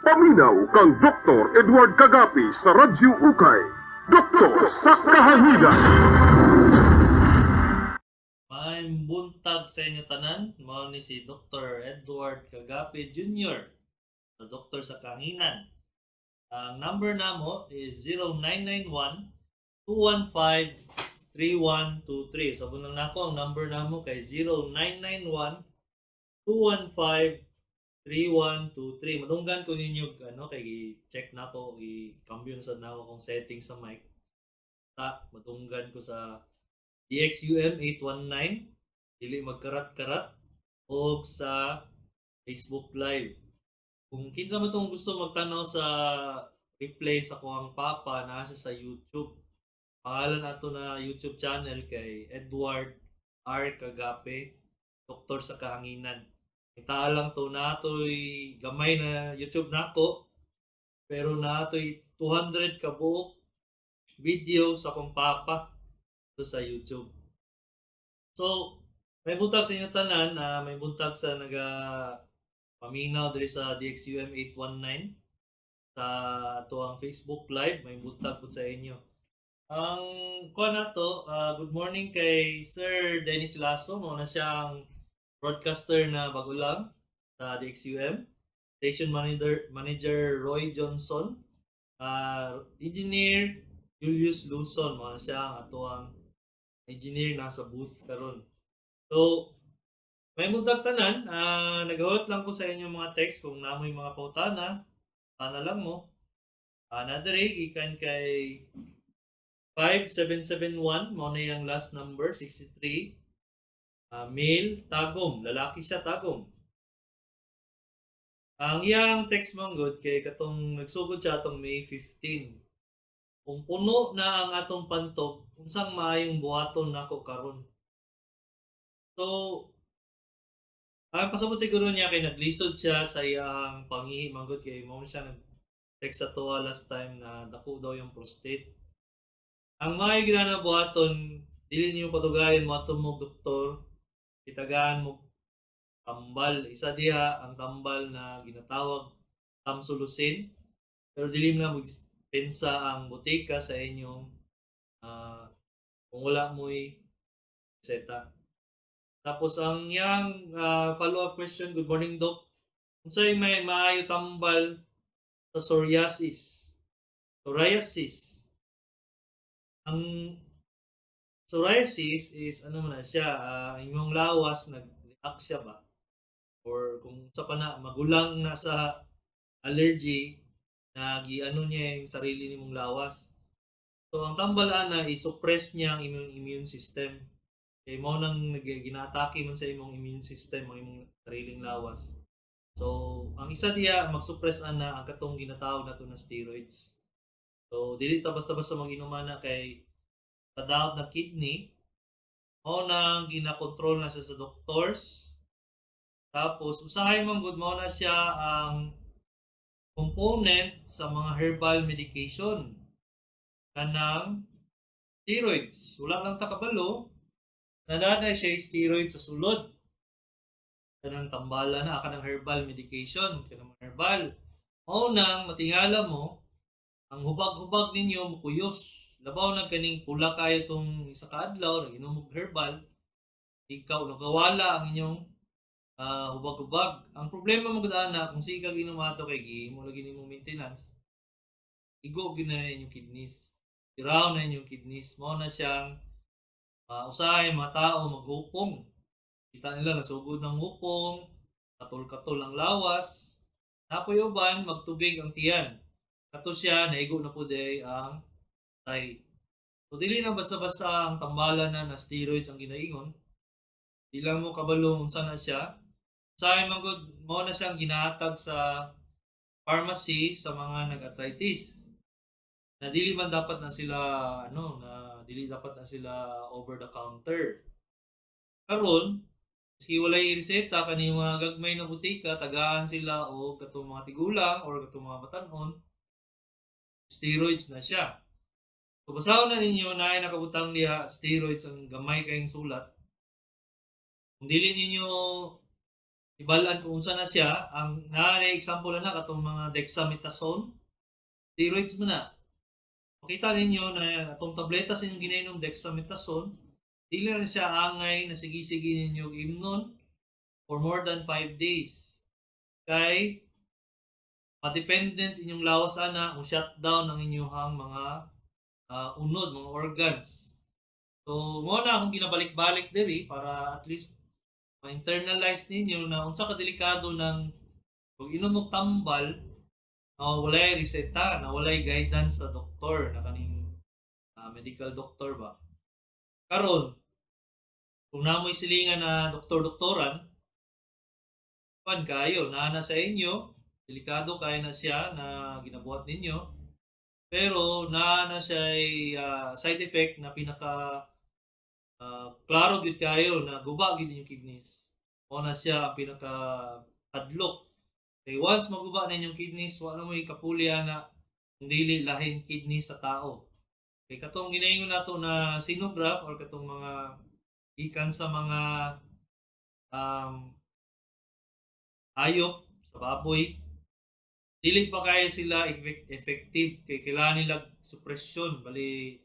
Paminaw kang Dr. Edward Kagapi sa Radyo Ukay. Doktor sa Kahanginan. Maayong buntag sa inyo tanan, mao ni si Dr. Edward Kagape Jr., the doktor sa kahanginan. Ang number namo is 0991 215 3123. So lang nako ang number namo kay 0991 215 3123. Madunggan ko ninyo ano kay gi-check nako, i-cambio na sad nako kung setting sa mic. Ta madunggan ko sa DXUM 819, dili magkarat-karat, og sa Facebook Live. Kung kinsa man tong gusto magtanaw sa replay sa kuang papa, naa siya sa YouTube. Pangalan nato na YouTube channel kay Edward R. Kagape, Doktor sa Kahanginan. Itaa lang to, natoy gamay na YouTube nako pero natoy 200 ka buok video sa akong papa to sa YouTube. So, may buntag sa inyo tanan, may buntag sa naga paminaw diri sa DXUM 819 sa atuang Facebook Live, may buntag pud sa inyo. Ang kuan nato, good morning kay Sir Dennis Lasso, mao na siyang broadcaster na bago lang sa DXUM. Station manager Roy Johnson, engineer Julius Luzon, mao na siya ang atuang engineer nasa booth karon. So, may buntag tanan, nagahulot lang ko sa inyong mga text kung namoy mga pautana, ana lang mo. Na diri gikan kay 5771, mao na yung last number, 63. Male, Tagum, lalaki siya, Tagum. Ang iyang text man gud kay katong nagsugod siya atong May 15. Kung puno na ang atong pantog, unsang maayong buhaton nako karon? So, ang pasabot siguro niya kay naglisod siya sa iyang pangihi man gud, kay mao siya nag text sa tuwa last time na dako daw yung prostate. Ang maayo gina na buhaton, dili niyo padugayon mo mo doktor, itagaan mo tambal. Isa diha ang tambal na ginatawag Tamsulosin. Pero dili na mag-dispensa ang botika sa inyong kung wala mo'y reseta. Tapos ang yang follow-up question, "Good morning, Doc. Unsay may maayo tambal sa psoriasis?" Psoriasis. Ang psoriasis is ano man na siya, inyong lawas nag-react siya ba? Or kung sa pa na magulang na sa allergy na giano niya yung sarili nimong lawas. So ang tambal ana, i-suppress niya ang immune immune system. Kay mao nang ginaatake man sa imong immune system ang imong sariling lawas. So ang isa diya mag-suppress ana ang katong ginatawag nato na steroids. So dili ta basta-basta mag-inom ana kay kadaot na kidney, mao nang ginakontrol na siya sa doctors. Tapos usahay man gud mao na siya ang component sa mga herbal medication kanang steroids. Wala lang ta kabalo na naa siya steroid sa sulod. Kanang tambala na kanang herbal medication, kanang mga herbal. Mao nang matingala mo ang hubag-hubag ninyo mukuyos. Labaw na kaning pula kayo tong isa ka adlaw nag-inom og herbal, ikaw nagawala ang inyong hubag-hubag. Ang problema mo gud ana, kung sige kag inom ato kay gihimo lagi nimo maintenance, igo gyud na inyong kidneys. Tiraw na inyong kidneys. Mao na siyang usahay mga tao maghupong. Kita nila nasugod ng hupong, katol-katol ang lawas, napoy uban magtubig ang tiyan. Kato siya naigo na po day ang tay. So dili na basta-basta ang tambala na na steroids ang ginaingon. Di lang mo kabalo unsa na siya. Usahay man gud mao na siyang ginahatag sa pharmacy sa mga nag-arthritis. Na dili man dapat na sila ano na dili dapat na sila over the counter. Karon, maski walay reseta kani mga gagmay na butika, tagaan sila og katong mga tigulang or katong mga batan-on, steroids na siya. So basahon na ninyo na ay nakabutang diha steroids ang gamay kayong sulat. Kung dili ninyo Ibalan kung unsa na siya, ang naa example na katong mga dexamethasone, steroids man na. Makita ninyo na atong tableta sa inyong ginainom dexamethasone, dili na siya angay na sige-sige ninyo imnon for more than 5 days. Kay ma-dependent inyong lawas ana, mo shutdown ang inyong mga unod, mga organs. So, mo na akong ginabalik-balik diri para at least ma-internalize ninyo na unsa ka delikado ng pag inom og tambal na walay reseta, na walay guidance sa doktor, na kaning medical doctor ba. Karon, kung namoy silingan na doktor-doktoran, pan kayo, naa na sa inyo, delikado kayo na siya na ginabuhat ninyo, pero naa na siya side effect na pinaka klaro gid kayo na guba gid inyong kidneys. O na siya ang pinaka hadlok. Kay once maguba na inyong kidneys, wala mo'y kapulya na dili lahin kidney sa tao. Kay katong ginaingon nato na xenograft or katong mga gikan sa mga hayop sa baboy, dili pa kayo sila effective kay kailangan nila suppression, bali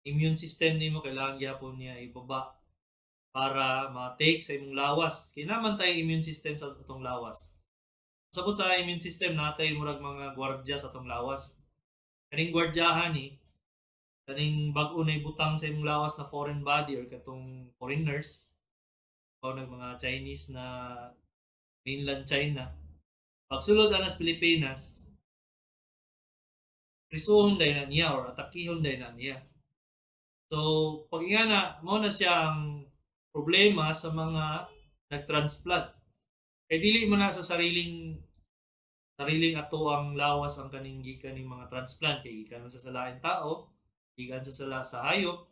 immune system nimo kailangan gyapon niya ibaba para ma-take sa imong lawas. Kay naman tayo immune system sa atong lawas. Sabot sa immune system natay murag mga gwardiya sa atong lawas. Kaning gwardiyahan ni kaning bag-o na ibutang sa imong lawas na foreign body or katong foreigners o nag mga Chinese na mainland China. Pagsulod ana sa Pilipinas, prisuhon day na niya or atakihon day na niya. So, pag nga na, mao na siya ang problema sa mga nag-transplant. Kay dili mo na sa sariling sariling ato ang lawas ang kaning gikan ning mga transplant kay gikan man sa salaing tao, gikan sa sala sa hayop.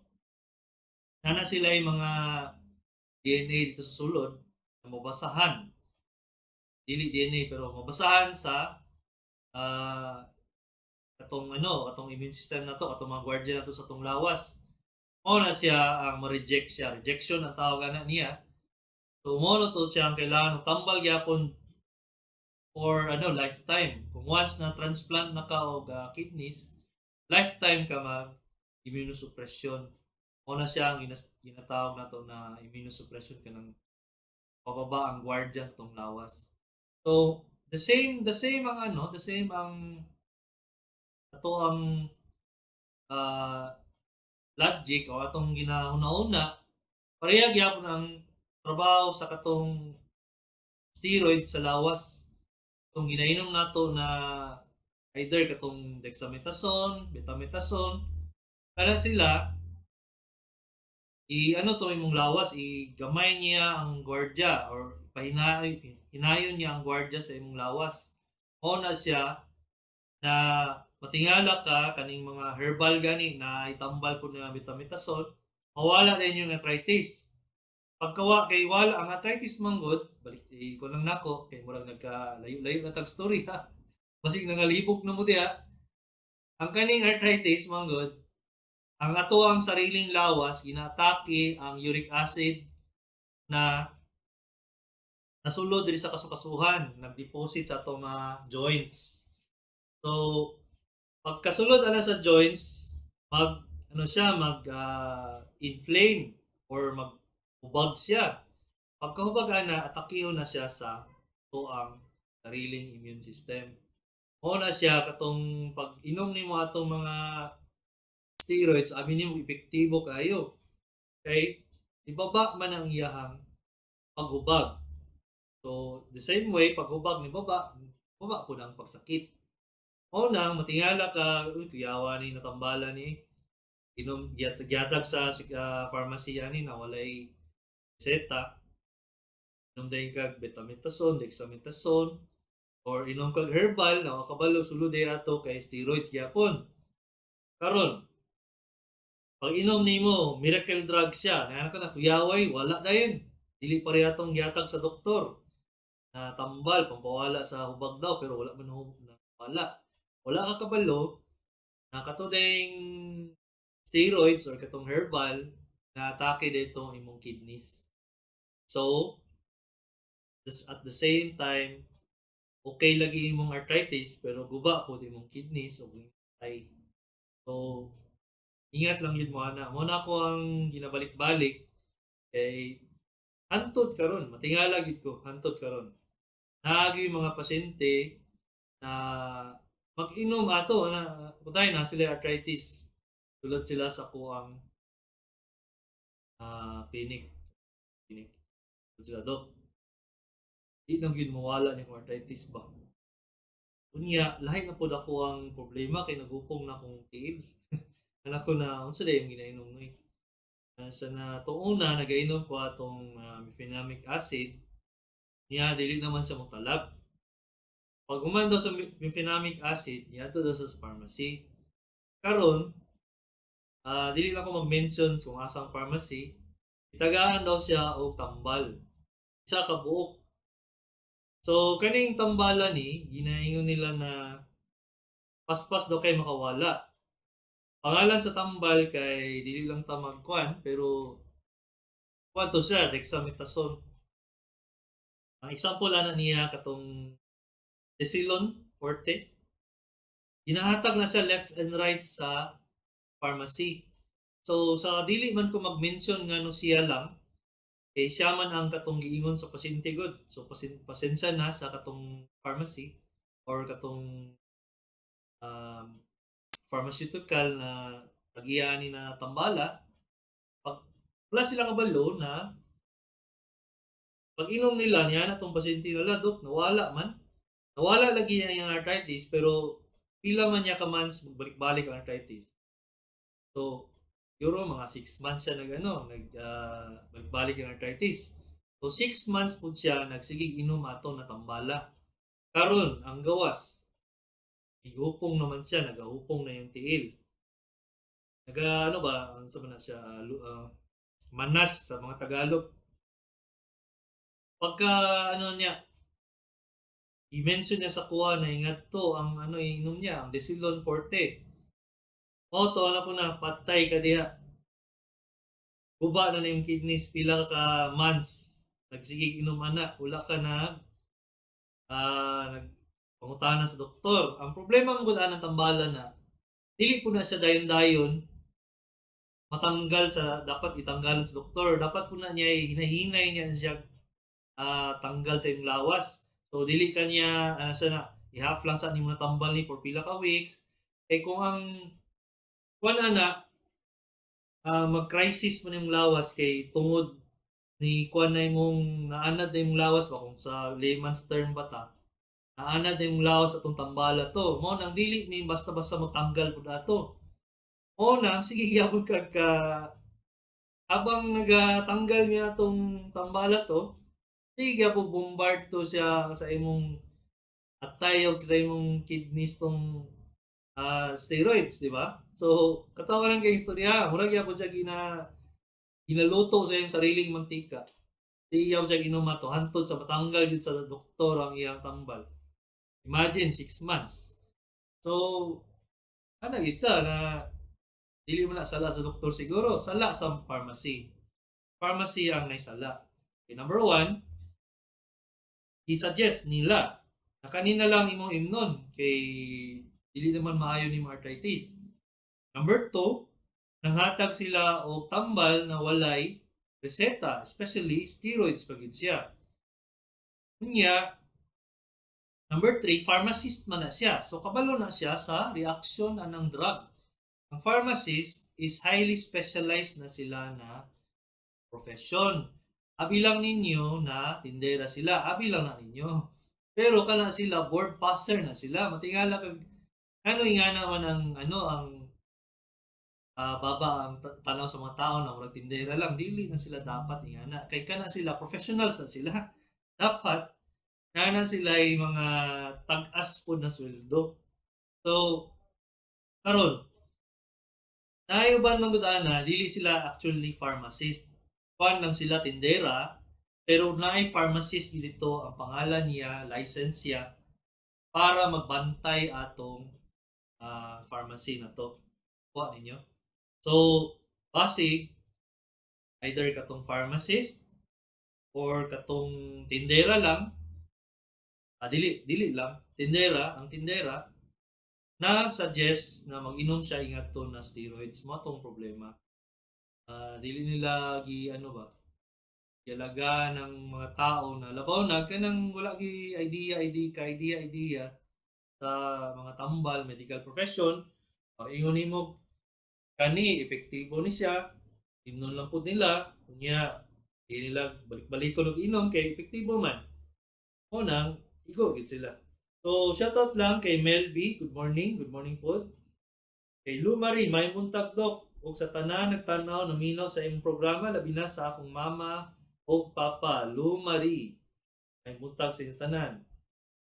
Nana sila yung mga DNA dito sa sulod na mabasahan. Dili DNA pero mabasahan sa atong ano, atong immune system na to, atong mga gwardiya na to sa atong lawas. Mao na siya ang ma-reject siya. Rejection ang tawag ana niya. So mao na to siya ang kailangan og tambal gyapon for ano, lifetime. Kung once na transplant na ka og kidneys, lifetime ka mag immunosuppression. Mao na siya ang ginatawag nato na immunosuppression, kanang pababa ang gwardiya sa atong lawas. So the same ang ano, the same ang ato ang logic o atong ginahuna-huna, pareha gyapon ang trabaho sa katong steroid sa lawas. Itong ginainom nato na either katong dexamethasone, betamethasone, kana sila i ano to imong lawas, i gamay niya ang gwardiya or pahinayon hinayon niya ang gwardiya sa imong lawas. Mao na siya na matingala ka kaning mga herbal gani na itambal po na betamethasone, mawala din yung arthritis. Pagkawa kay wala ang arthritis manggod, balik eh, ko lang nako kay murag nagka layo-layo na tag story ha. Basig nangalibog na mo diha. Ang kaning arthritis manggod, ang ato ang sariling lawas ginaatake ang uric acid na nasulod diri sa kasukasuhan, nagdeposit sa atong mga joints. So pagkasulod ana sa joints, mag ano siya, mag inflame or maghubag siya. Pagkahubag ana, atakihon na siya sa ang sariling immune system. Mao na siya katong pag inom nimo atong mga steroids, abi nimo epektibo kaayo. Kay ibaba man ang iyahang paghubag. So the same way, paghubag ni baba, baba po ang pagsakit. Mao nang matingala ka, uy, kuyawa ni natambala ni inom giatag sa pharmacy ani na walay reseta. Inom dayon kag betamethasone, dexamethasone, or inom kag herbal na kabalo sulod day ato kay steroids gyapon. Karon, pag inom nimo, miracle drug siya. Nga ka na kuyaway, wala dayon. Dili pa rin atong giatag sa doktor na tambal pampawala sa hubag daw, pero wala man na wala. Wala ka kabalo na kato ding steroids or katong herbal na atake dito imong kidneys. So, This, at the same time, okay lagi imong arthritis pero guba po imong kidneys o imong atay. So, ingat lang yun mo ana. Mo na ako ang ginabalik-balik kay hantod karon, matingala gid ko, hantod karon. Naagi mga pasyente na mag-inom ato na putay na sila arthritis. Tulad sila sa kuang clinic. Clinic. Tulad sila, "Dok, di nang gyud mawala ni akong arthritis ba?" Unya, lahi na pod ako ang problema kay nagupong na akong tiil. Anak ko na, unsa day yung ginainom ni? Sa na tuon na, nagainom ko atong mefenamic acid, niya dili naman siya motalab. Pag human daw sa mefenamic acid, niya daw sa pharmacy. Karon, dili lang ko mag-mention kung asang pharmacy, itagaan daw siya og tambal. Isa ka buok. So, kaning tambala ni, ginaingon nila na paspas daw kay makawala. Pangalan sa tambal kay dili lang ta magkuan, pero kuan to siya, dexamethasone. Ang example ana niya katong Desilon Forte. Ginahatag na siya left and right sa pharmacy. So sa dili man ko mag-mention nga no siya lang kay siya man ang katong giingon sa pasyente gud. So pasensya na sa katong pharmacy or katong pharmaceutical na tagiya ni na tambala. Pag wala sila kabalo na pag inom nila niya na tong pasyente nila, "Dok, nawala man." Nawala lagi niya yung arthritis pero pila man niya ka months magbalik-balik ang arthritis. So, siguro mga 6 months siya nag ano, nag balik-balik ang arthritis. So 6 months pud siya nagsigig inom ato na tambala. Karon ang gawas, igupong naman siya, nagahupong na yung tiil. Naga ano ba, ano sa man na siya, manas sa mga Tagalog. Pagka ano niya, i-mention niya sa kuha na ingat to ang ano inom niya, ang Desilon Forte. O to ano ko na, patay ka diha. Guba na na yung kidneys pila ka months. Nagsigig inom ana, wala ka nag nagpangutana sa doktor. Ang problema mo gud anang tambala na dili po na siya dayon-dayon matanggal sa dapat itanggalon sa doktor. Dapat po na niya hinahinay niya siya tanggal sa imong lawas. So dili ka niya ano sa na i-half lang sa nimo natambal ni for pila ka weeks. Kay kung ang kuan ana mag-crisis man imong lawas kay tungod ni kuan na imong naanad na imong lawas ba, kung sa layman's term ba ta, naanad na imong lawas atong tambala to. Mao nang dili ni basta-basta motanggal pud ato. Mao nang sige gyapon kag ka habang nagatanggal niya atong tambala to, sige gyapon bombard to siya sa imong atay og sa imong kidneys tong steroids, di ba? So, katawa lang kay istorya. Murag gyapon siya ginaluto sa iyang sariling mantika. Di gyapon siya ginom ato hantod sa matanggal gyud sa doktor ang iyang tambal. Imagine 6 months. So, ana kita na dili man na sala sa doktor siguro, sala sa pharmacy. Pharmacy ang naisala. Okay, number 1, i-suggest nila na kanina lang imong imnon kay dili naman maayo ni arthritis. Number 2, nanghatag sila og tambal na walay reseta, especially steroids pa gid siya. Unya, number 3, pharmacist man na siya. So kabalo na siya sa reaction anang drug. Ang pharmacist is highly specialized na sila na profession. Abi lang ninyo na tindera sila, abi lang na ninyo. Pero kana sila board passer na sila. Matingala kag ano nga naman ang ano ang baba ang tanaw sa mga tao na murag tindera lang, dili na sila dapat ingana. Kay kana sila professionals na sila. Dapat kana sila ay mga tag-as po na sweldo. So karon naay uban man gud ana, dili sila actually pharmacist. Kuan lang sila, tindera, pero naay pharmacist dito ang pangalan niya, license siya para magbantay atong pharmacy na to. Kuha ninyo. So, basig, either katong pharmacist Or katong tindera lang, dili dili lang tindera, ang tindera nag-suggest na mag-inom siya ingadto na steroids. Mao tong problema. Dili nila gi ano ba, gialagaan ng mga tao na labaw na kanang wala gi idea idea ka idea idea sa mga tambal medical profession. Pag ingon nimo kani epektibo ni siya, imnon lang pud nila, unya di nila balik-balikon og inom kay epektibo man. Mao nang igo gid sila. So shoutout lang kay Mel B, good morning pod. Kay Lumari, may buntag, Dok. Ug sa tanan nagtan-aw, naminaw sa imong programa, labi na sa akong mama ug papa, Lumari. May buntag sa inyong tanan.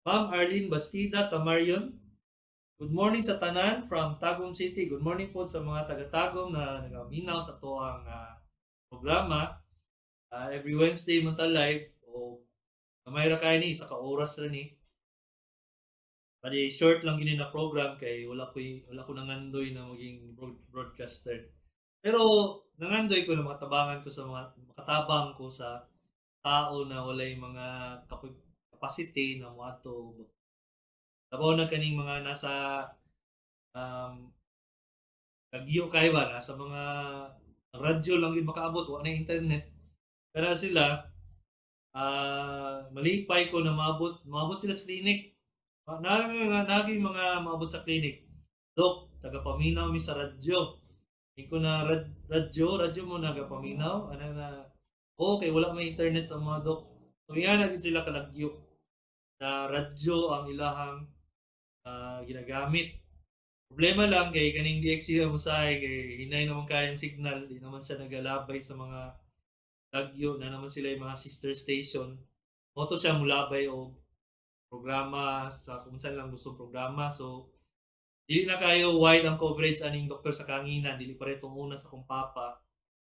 Ma'am Arlene Bastida Tamarion, good morning sa tanan from Tagum City. Good morning po sa mga taga-Tagum na nagaminaw sa atoang programa. Every Wednesday man ta live o gamay ra kay ni, isa ka oras ra ni. Bali short lang gini na program kay wala ko nangandoy na maging broadcaster. Pero nangandoy ko na makatabangan ko sa mga makatabang ko sa tao na walay mga capacity na moadto. Labaw na kaning mga nasa kagyo kay ba, nasa mga radyo lang gid makaabot, wa na internet. Pero sila malipay ko na maabot sila sa clinic. Na naging mga maabot sa clinic. "Dok, tagapaminaw mi sa radyo." Di ko na radyo mo nagapaminaw ana na, okay, wala may internet sa mga, Dok. So yan na gid sila kalagyo na radyo ang ilahang ginagamit. Problema lang kay kaning DXU mo say kay hinay naman kayang signal, di naman siya nagalabay sa mga lagyo na naman sila yung mga sister station. Mao to siya mulabay og programa sa kung saan lang gusto programa. So dili na kayo wide ang coverage aning Doktor sa Kanginan, dili pa itong una sa akong papa.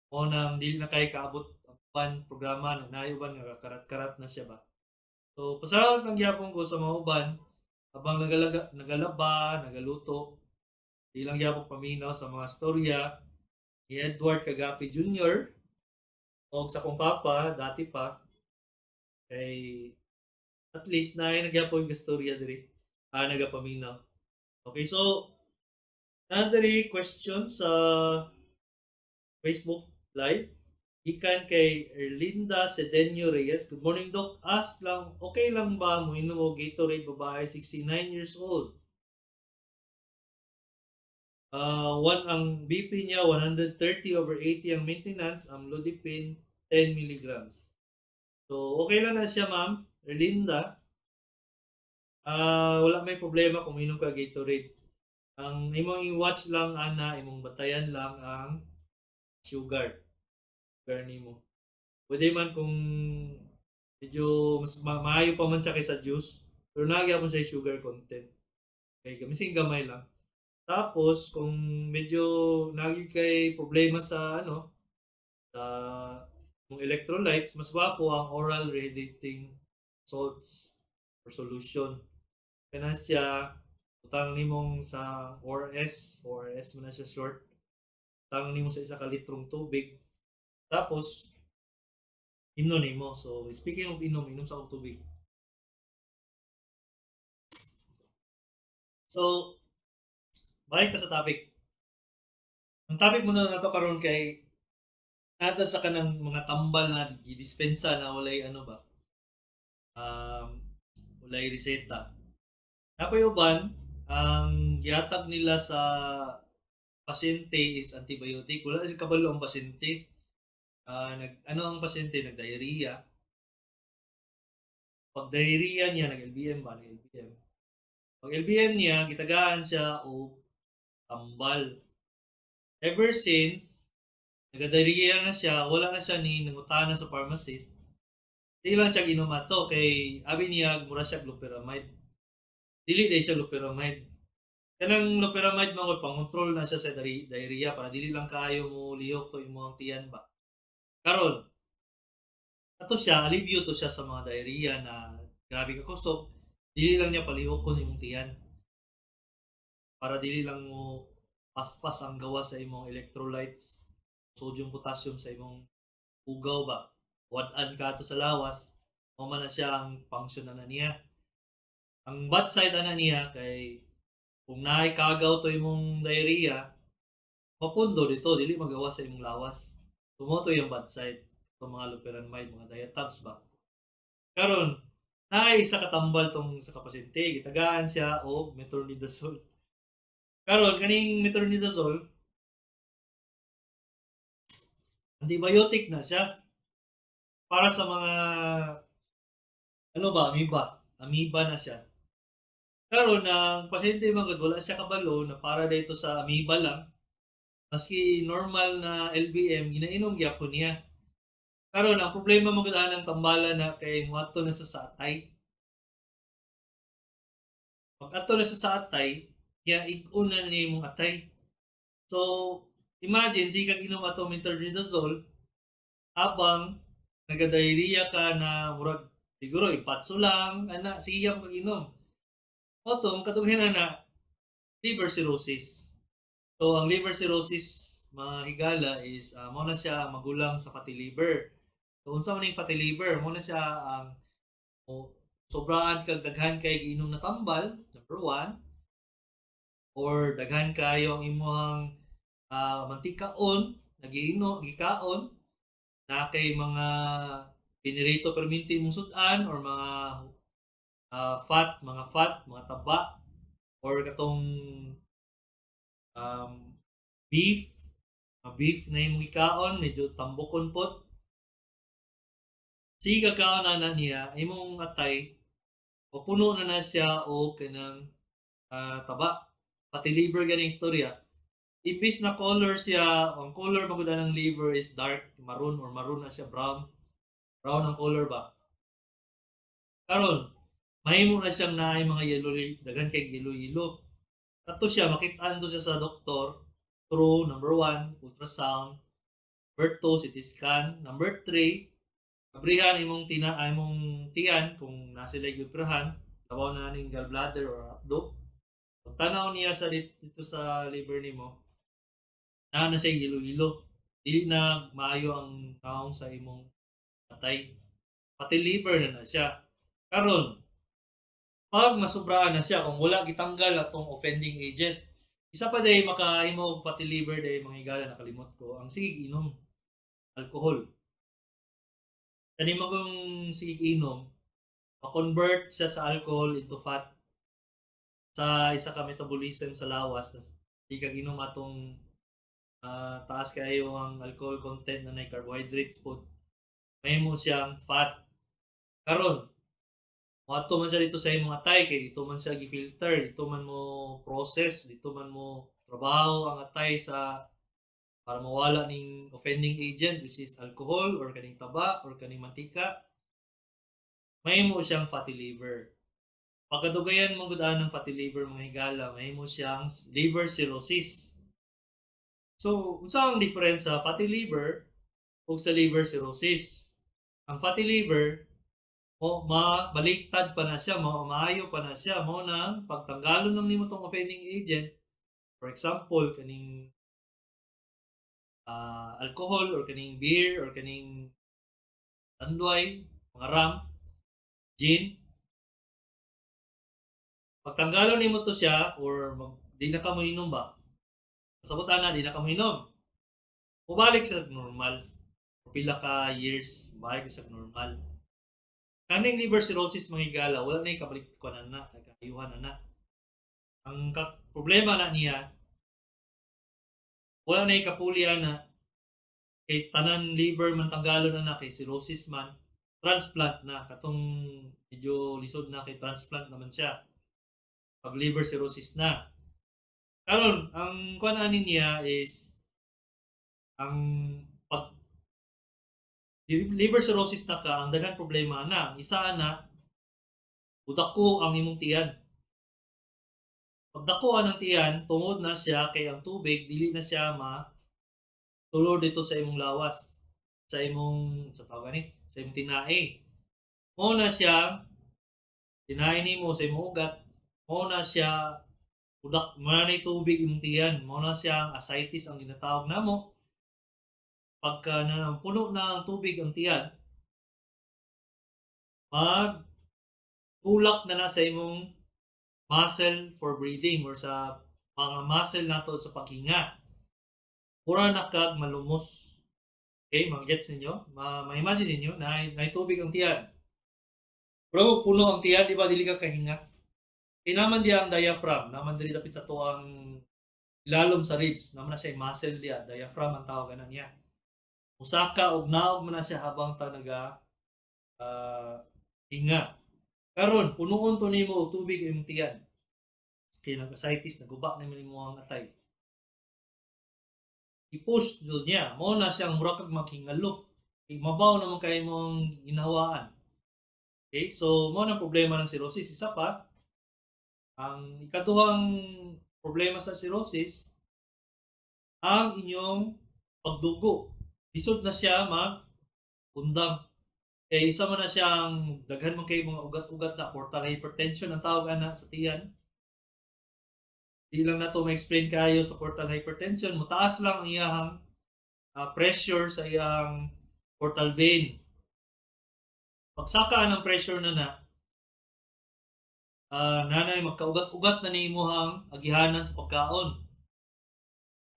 O nang dili na kayo kaabot ang uban programa na nayo ban nga karat-karat na siya ba. So pasalamat lang gyapon ko sa mga uban habang nagalaga, nagalaba, nagaluto. Di lang gyapon paminaw sa mga storya ni Edward Kagapi Jr. o sa akong papa dati pa kay at least na ay nagyapon yung istorya diri, nagapaminaw. Okay, so another question sa Facebook Live gikan kay Erlinda Sedeño Reyes. "Good morning, Doc. Ask lang, okay lang ba mo og Gatorade, babae, 69 years old? One ang BP niya 130/80, ang maintenance amlodipine 10 milligrams." So okay lang na siya, Ma'am Erlinda. Wala may problema kung inom ka Gatorade. Ang imong i-watch lang ana, imong batayan lang ang sugar. Sugar nimo. Pwede man kung medyo mas maayo pa man siya kaysa juice, pero naa gyapon siya sugar content. Okay, gamising gamay lang. Tapos kung medyo nagi kay problema sa ano sa kung electrolytes, mas gwapo ang oral rehydrating salts or solution. Kana siya, utang nimong sa ORS, ORS man na siya short. Utang nimo sa 1 ka litrong tubig. Tapos inom nimo. So speaking of inom, inom sa akong tubig. So balik ta sa topic. Ang topic muna nato karon kay nato sa kanang mga tambal na gidispensa na walay ano ba? Walay reseta. Napoy uban ang gihatag nila sa pasyente is antibiotic. Wala si kabalo ang pasyente. Nag ano ang pasyente, nag-diarrhea. Pag diarrhea niya, nag-LBM ba, nag-LBM. Pag LBM niya, gitagaan siya og tambal. Ever since nagadiarrhea na siya, wala na siya ni nangutana sa pharmacist. Di lang siya inom ato kay abi niya mura siya loperamide. Dili day siya loperamide. Kanang loperamide mga pangontrol na siya sa diarrhea para dili lang kaayo mo lihok to imong tiyan ba. Karon ato siya, alibyo to siya sa mga diarrhea na grabe ka kusog, dili lang niya palihokon imong tiyan. Para dili lang mo paspas ang gawa sa imong electrolytes, sodium, potassium sa imong ugaw ba. Wad-an ka ato sa lawas, mao man na siya ang function na niya. Ang bad side ana niya kay kung naay kagaw to imong diarrhea, mapundo dito, dili magawa sa imong lawas. So mao to yung bad side itong mga loperamide, mga diatabs ba. Karon, naay isa katambal tong sa kapasyente, gitagaan siya og metronidazole. Karon, kaning metronidazole, antibiotic na siya para sa mga ano ba, amoeba. Amoeba na siya. Karon, ang pasyente man gud wala siya kabalo na para dito sa amoeba lang. Maski normal na LBM ginainom gyapon niya. Karon, ang problema man gud anang tambala na kay moadto na sa atay. Pag adto na sa atay, kaya ig-on na niya imong atay. So, imagine sige kag inom ato metronidazole habang nagadiarrhea ka na murag siguro ipatso lang ana, sige ka inom. Otong kadughanan na liver cirrhosis. So ang liver cirrhosis, mga higala, is mao na siya magulang sa fatty liver. So unsa man ning fatty liver? Mao na siya ang sobraan kag daghan kay giinom na tambal, number one, or daghan kayo ang imuhang mantikaon nagiino gikaon na kay mga pinirito perminti imong sud-an or mga fat, mga taba, or katong beef, mga beef na imong gikaon, medyo tambokon pod. Sige kaon na niya, imong atay, mapuno na na siya o kanang taba. Pati liver ganing istorya. Imbis na color siya, ang color magud ng liver is dark, maroon or maroon na siya, brown. Brown ang color ba? Karon, mahimo na siyang naay mga yellow, daghan kay yellow-yellow. Ato siya, makitaan to siya sa doktor through number 1, ultrasound, number 2, CT scan, number 3, abrihan imong tina imong tiyan kung nasa sila gioperahan, labaw na ning gallbladder or abdo. Pagtanaw niya sa dito sa liver nimo, naa na siya yellow-yellow. Dili na maayo ang taong sa imong atay. Pati liver na na siya. Karon, pag masubraan na siya, kung wala gitanggal atong offending agent, isa pa day makahimo pati liver day, mga higala, nakalimot ko, ang sige inom, alcohol. Kani magong sige inom, ma-convert siya sa alcohol into fat sa isa ka metabolism sa lawas. Di kag inom atong taas kayo ang alcohol content na nay carbohydrates po, mahimo siyang fat. Karon, moadto man siya dito sa imong atay kay dito man siya gi-filter, dito man mo process, dito man mo trabaho ang atay sa para mawala ning offending agent, which is alcohol or kaning taba or kaning mantika. Mahimo siyang fatty liver. Pagkadugayan mo gud ng fatty liver, mga higala, mahimo siyang liver cirrhosis. So, unsa ang difference sa fatty liver ug sa liver cirrhosis? Ang fatty liver, o mabaliktad pa na siya, maayo pa na siya, mao na pagtanggalon lang nimo tong offending agent, for example, kaning alcohol or kaning beer or kaning tanduay, mga rum, gin. Pagtanggalon nimo to siya or di na ka moinom ba? Pasabot na di na ka moinom. Mubalik sa normal. Pila ka years, balik sa normal. Kaning liver cirrhosis, mga higala, wala na kabalik ko na na, kayuhan na na. Ang problema na niya, wala na kapulya na kay tanan liver man tanggalon na na kay cirrhosis man, transplant na katong medyo lisod na kay transplant naman siya pag liver cirrhosis na. Karon, ang kuan ani niya is ang pag liver cirrhosis na ka, ang daghan problema na. Isa na, udako ang imong tiyan. Pagdako ang tiyan, tungod na siya kay ang tubig dili na siya ma sulod dito sa imong lawas, sa imong sa tawag ni, sa imong tinae. Mao na siya tinae nimo sa imong ugat, mao na siya udak, mao na tubig imong tiyan, mao na siya ang ascites ang ginatawag namo. Pagka na puno na ang tubig ang tiyan, Mag tulak na na sa imong muscle for breathing or sa mga muscle nato sa paghinga. Mura na kag malumos. Okay, mag-gets ninyo? Ma-imagine ninyo na naitubig ang tiyan. Pero puno ang tiyan, di ba, dili ka kahinga. Kay naman diya ang diaphragm, naman diri dapit sa tuang ilalom sa ribs, naman na siya muscle diya, diaphragm ang tawag ana niya. Musaka og naog man na siya habang ta naga hinga. Karon punuon to nimo og tubig imong tiyan. Kay nag-ascites, naguba na nimo ang atay. I-push jud niya, mao na siyang mura kag maghingalo. Kay mabaw naman kay imong ginhawaan. Okay, so mao na problema ng cirrhosis. Isa pa, ang ikaduhang problema sa cirrhosis, ang inyong pagdugo. Lisod na siya mag-undang. Kay isa man na siyang daghan man kay mga ugat-ugat na portal hypertension ang tawag ana sa tiyan. Di lang nato ma-explain kayo sa portal hypertension, mutaas lang ang iyang pressure sa iyang portal vein. Pagsaka ang pressure na na, nanay magkaugat-ugat na nimo ang agihanan sa pagkaon.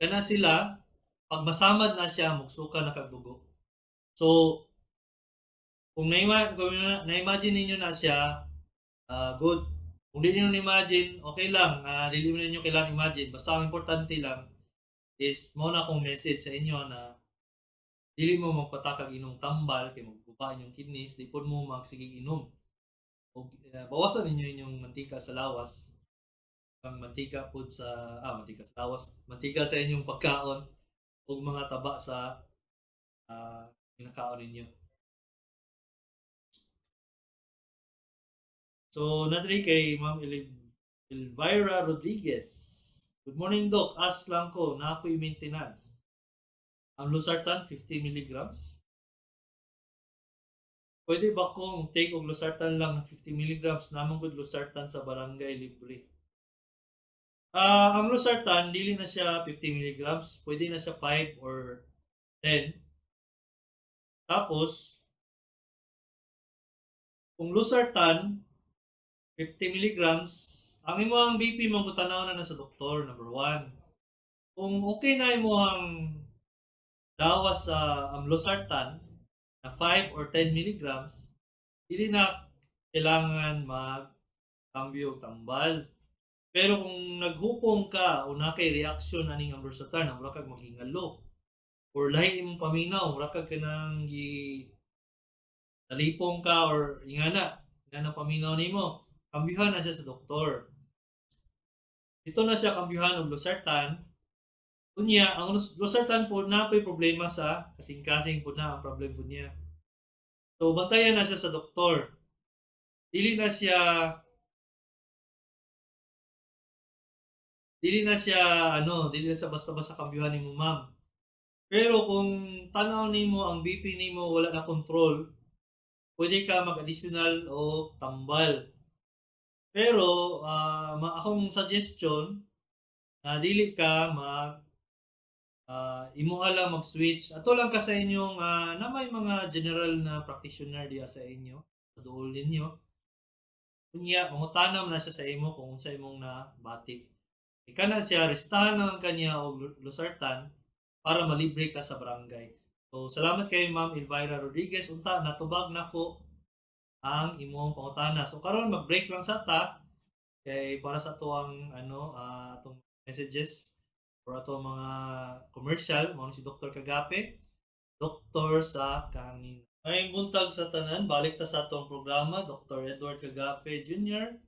Kana sila, pag masamad na siya, mugsuka na kag dugo. So, kung na-imagine ninyo na siya, good. Kung di niyo na-imagine, okay lang. Dili mo ninyo kailangan imagine. Basta ang importante lang is mao na akong message sa inyo na dili mo magpatakag inom tambal kay magguba inyong kidneys, di pod mo magsigig inom. O, bawasan ninyo inyong mantika sa lawas. Ang mantika pod sa mantika sa lawas, mantika sa inyong pagkaon ug mga taba sa kinakaon ninyo. So, nadri kay Ma'am Elvira Rodriguez. Good morning, Doc. Ask lang ko, na ako'y maintenance. Ang losartan, 50 milligrams. Pwede ba kong take og losartan lang ng 50 milligrams? Namang good losartan sa barangay libre. Ang losartan, dili na siya 50 milligrams. Pwede na siya 5 or 10. Tapos, kung losartan, 50 milligrams, ang imong BP mo tanaw na na sa doktor, number 1. Kung okay na imong dawas sa losartan na 5 or 10 milligrams, dili na kailangan mag-cambio tambal. Pero kung naghupong ka o na kay reaksyon aning ang losartan, mura kag maghingalo or lahi imong paminaw, mura kag kanang gi talipong ka or ingana, ingana paminaw nimo, kambyuhan na siya sa doktor. Ito na siya kambyuhan og losartan. Unya, ang losartan po na po'y problema sa kasing-kasing po na ang problem po niya. So, bantayan na siya sa doktor. Dili na siya basta-basta kambyuhan nimo, ma'am. Pero kung tanaw nimo ang BP nimo wala na control, pwede ka mag-additional o tambal. Pero akong suggestion na dili ka mag imuha lang mag-switch. Ato lang ka sa inyong na may mga general na practitioner diya sa inyo, sa duol ninyo. Unya, mangutanam na siya sa imo kung unsa imong nabati. Ika na siya, restahan lang kanya og losartan para malibre ka sa barangay. So, salamat kay Ma'am Elvira Rodriguez. Unta, natubag nako ang imong pangutana. So, karon mag-break lang sa ta kay para sa tuang atong messages or atong mga commercial. Mao ni si Dr. Cagape, Doktor sa Kahanginan. Maayong buntag sa tanan, balik ta sa atong programa, Dr. Edward Cagape Jr.,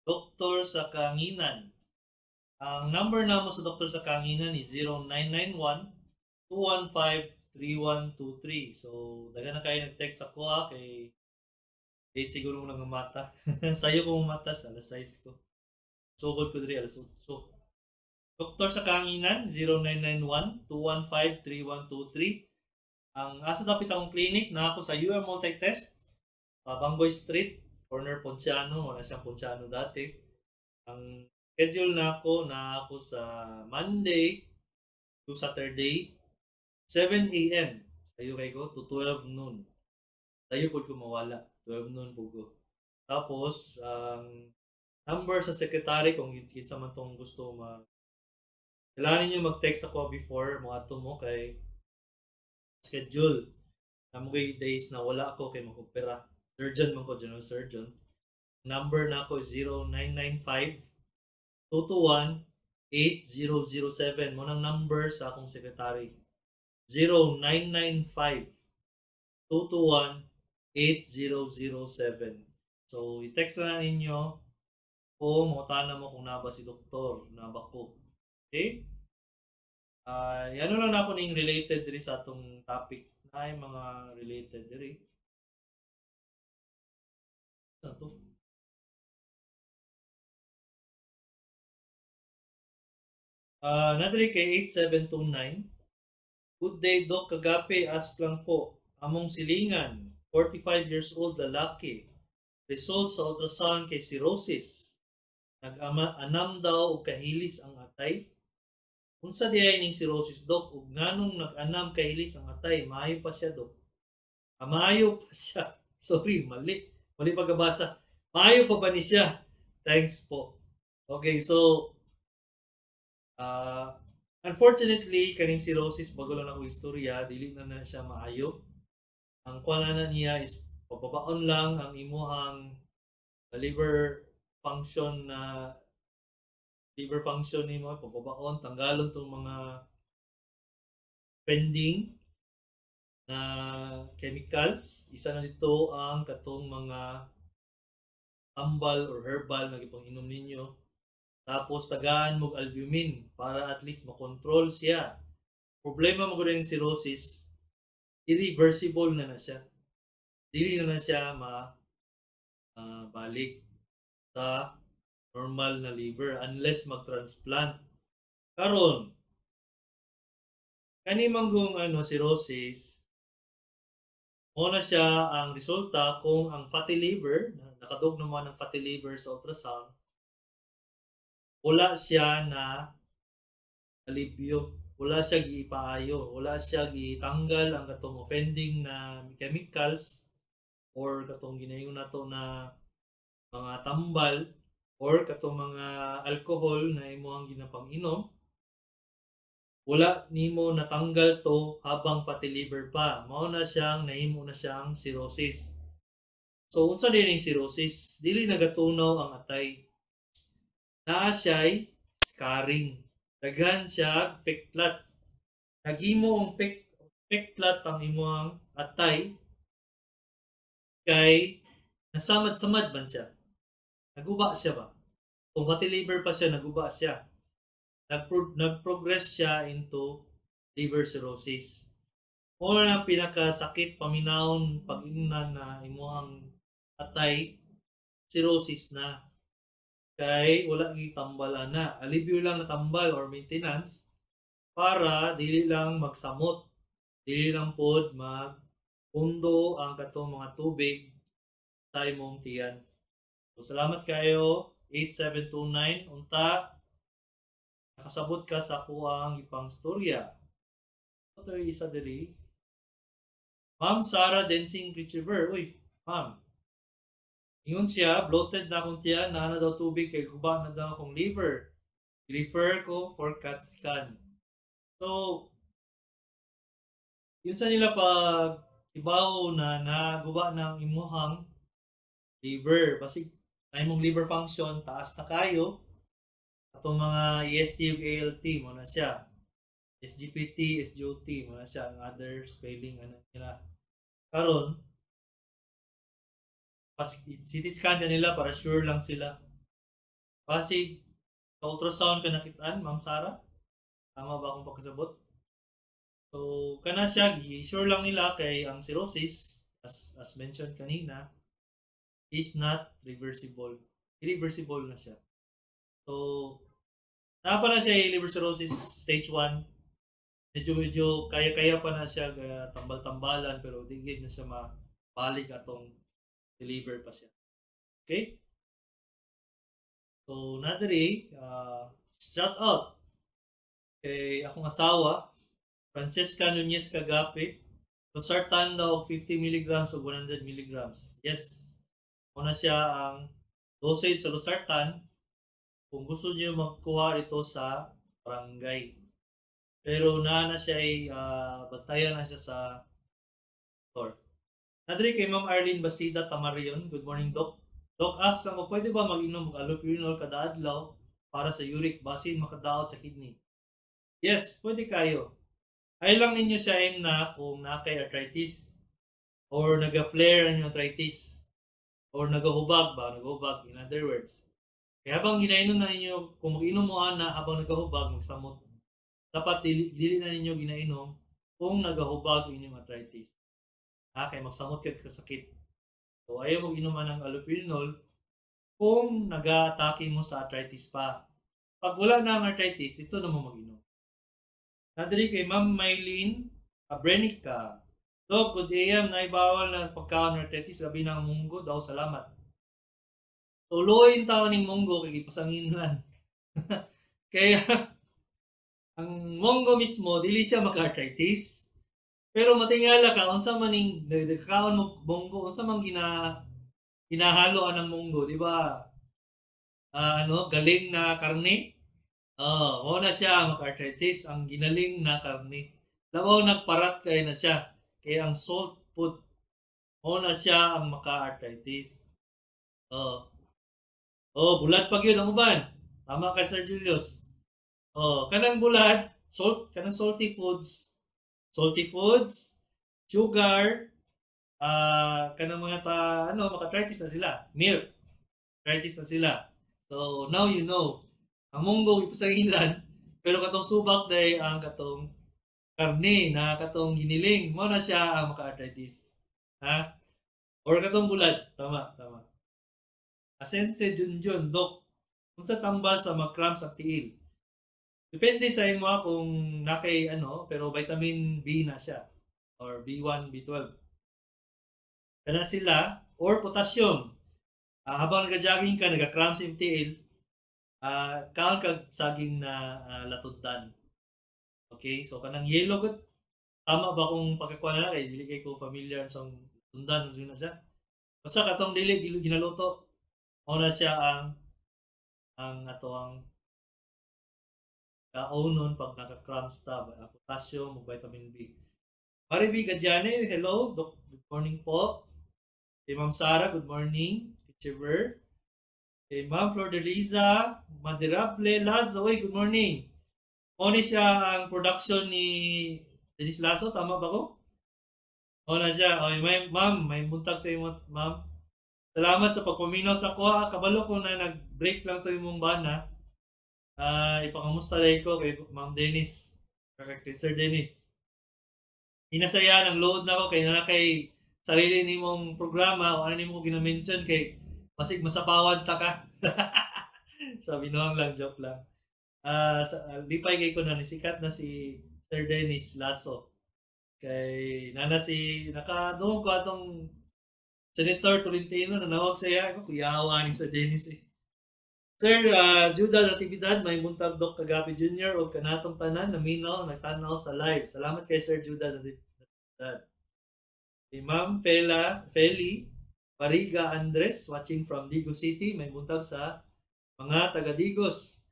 Doktor sa Kahanginan. Ang number namo sa Doktor sa Kahanginan is 0991-215-3123. So, daghan na kayo nag-text ako kay 8 siguro mo nang mata. Sayo ko mata sa alas 6 ko. Sugod ko diri alas 8. Doktor sa Kahanginan, 0991-215-3123. Ang asa dapit akong clinic na ako sa UM Multitest, Banggoy Street, corner Ponciano, wala siyang Ponciano dati. Ang schedule na ako sa Monday to Saturday, 7 a.m. Sayo kay ko to 12 noon. Layo pud ko mawala. 12 noon pud ko. Tapos, ang number sa secretary, kung kinsa man tong gusto ma kailangan ninyo mag-text ako before mo ato mo kay schedule. Namo kay days na wala ako kay mag-opera. Surgeon man ko, general surgeon. Number na ako 0995 221 8007. Mo nang number sa akong secretary. 0995 221 8007. So, i-text na ninyo o mangutana mo kung naba si doktor, naba ko. Okay? Ano lang na ako ning related diri sa atong topic na ay mga related diri. Ano to? Nadiri kay 8729. Good day, Doc Kagape. Ask lang po. Among silingan, 45 years old lalaki. Result sa ultrasound kay cirrhosis. Nag-ama anam daw og kahilis ang atay. Unsa di ay ning cirrhosis, Doc, ug nganong nag-anam kahilis ang atay? Maayo pa siya, Doc. Ah, maayo pa siya. Sorry, mali. Mali pagkabasa. Maayo pa ba ni siya? Thanks po. Okay, so unfortunately, kaning cirrhosis, bago lang ako istorya, dili na na siya maayo. Ang kuan na niya is pababaon lang ang imuhang liver function na liver function nimo, pababaon, tanggalon tong mga pending na chemicals. Isa na dito ang katong mga tambal or herbal na gipang inom ninyo. Tapos tagaan mo albumin para at least makontrol siya. Problema mo gud cirrhosis, irreversible na na siya. Dili na na siya ma balik sa normal na liver unless mag-transplant. Karon, kani manggong ano cirrhosis, mo na siya ang resulta kung ang fatty liver, nakadog naman ang fatty liver sa ultrasound, wala siya na alibyo, wala siya giipaayo, wala siya gitanggal ang katong offending na chemicals or katong ginayon nato na mga tambal or katong mga alcohol na imo ang ginapang-inom. Wala nimo natanggal to habang fatty liver pa. Mao na siyang nahimo na siyang cirrhosis. So unsa din ang cirrhosis? Dili nagatunaw ang atay. Naa siya'y scarring. Daghan siya peklat. Naghimo ang peklat ang imong atay kay nasamad-samad man siya. Naguba siya ba? Kung fatty liver pa siya, naguba siya. Nag-progress siya into liver cirrhosis. Mao na ang pinakasakit paminawon pag-ingnan na imuhang atay cirrhosis na. Kay wala gitambal ana. Alibyo lang natambal or maintenance para dili lang magsamot. Dili lang pod magpundo ang katong mga tubig sa imong tiyan. So, salamat kayo 8729, unta nakasabot ka sa kuang ipang storya. Ito yung isa diri. Ma'am Sarah Dancing Retriever. Uy, ma'am. Ingon siya, bloated na akong tiyan, naa na daw tubig kay guba na daw akong liver. Refer ko for CAT scan. So, yun sa nila pag ibaw na naguba ng imuhang liver. Basig, ay mong liver function, taas na kayo. Atong mga EST ug ALT mo na siya. SGPT, SGOT mo na siya ang other spelling ano nila. Karon, pas CT scan ka nila para sure lang sila. Pasig sa ultrasound ka nakitaan, Ma'am Sarah? Tama ba akong pagkasabot? So, kana siya, sure lang nila kay ang cirrhosis, as mentioned kanina, is not reversible. Irreversible na siya. So, naa pa na siya liver cirrhosis stage 1. Medyo kaya-kaya pa na siya tambal-tambalan pero di gid na siya mabalik atong liver pa siya. Okay? So, nadiri, shout out kay akong asawa, Francesca Nunez Kagape. Losartan daw 50 milligrams o 100 milligrams. Yes. Una siya ang dosage sa losartan kung gusto niyo magkuha ito sa barangay. Pero na na siya ay bantayan na siya sa store. Nadri kay Ma'am Arlene Basida Tamarion. Good morning, Doc. Doc, ask lang ko, pwede ba mag-inom og allopurinol kada adlaw para sa uric basin makadaot sa kidney? Yes, pwede kayo. Ay lang ninyo siya na kung naa kay arthritis or naga-flare ang arthritis or nagahubag ba, nagahubag in other words. Kaya habang ginainom na ninyo, kung mag-inom mo ana habang nagahubag, magsamot. Dapat dili na ninyo ginainom kung nagahubag inyong arthritis. Ha, kay magsamot kag kasakit. So ayaw mo inom ng allopurinol kung naga-atake mo sa arthritis pa. Pag wala na ang arthritis, dito na mo mag-inom. Nadiri kay Ma'am Mylene Abrenica. Dok, good AM, naibawal na pagkaon arthritis, labi na ang munggo daw, salamat. Tuloy taon ning munggo kay gipasangin lang. Kaya ang munggo mismo dili siya maka-arthritis. Pero matingala ka unsa man ning nagkaon mo munggo, unsa man ginahalo anang munggo, di ba? Ano, galing na karne. Oh, mao na siya maka-arthritis ang ginaling na karne. Labaw nagparat kay na siya. Kaya ang salt food mao na siya ang maka-arthritis. Oh. Oh, bulad pa gyud ang uban. Tama ka, Sir Julius. Oh, kanang bulad, salt, kanang salty foods, sugar, kanang mga ta ano, maka-arthritis na sila. Milk, arthritis na sila. So, now you know. Ang munggo ipasangilan, pero katong subak day ang katong karne na katong giniling, mo na siya ang maka-arthritis. Ha? Or katong bulad. Tama, tama. Asense Junjun, Dok, unsa tambal sa mag-cramps ang tiil? Depende sa imo kung nakay ano, pero vitamin B na siya or B1, B12. Kana sila or potassium. Habang nag-jogging ka, nag-cramps yung tiil, kaon kag saging na latundan. Okay, so kanang yellow gud, tama ba kung pagkakuha na kay dili kay ko familiar sa tundan na siya. Basta katong dili ginaluto, mao na siya ang ato ang kaonon pag naka-cramps ta, potassium ug vitamin B. Marivi Gadiane, hello, Doc, good morning po. Kay Ma'am Sara, good morning. Teacher. Kay Ma'am Flor de Liza, Madirable Lazo, oy, good morning. Mao ni siya ang production ni Dennis Lazo, tama ba ko? Mao na siya. Oy, may, ma'am, may buntag sa imo, ma'am. Salamat sa pagpaminaw sa ko. Kabalo ko na nag-break lang to imong bana. Ipakamusta rin ko kay Ma'am Dennis, kay Sir Dennis. Inasaya ng load na ko kay na kay sarili nimong programa o ano nimo ko gina-mention kay basig masapawan ta ka. Sabi noang lang, joke lang. Lipay kay ko na nisikat na si Sir Dennis Lasso. Kay nana si nakadungog ko atong Senator Tolentino nanawag sa iya ko kuyawa ni Sir Dennis eh. Sir Judah Natividad, may buntag Doc Kagapi Jr. o kanatong tanan naminaw nagtanaw sa live. Salamat kay Sir Judah Natividad. Kay Ma'am Fela Feli Pariga Andres watching from Digos City, may buntag sa mga taga Digos.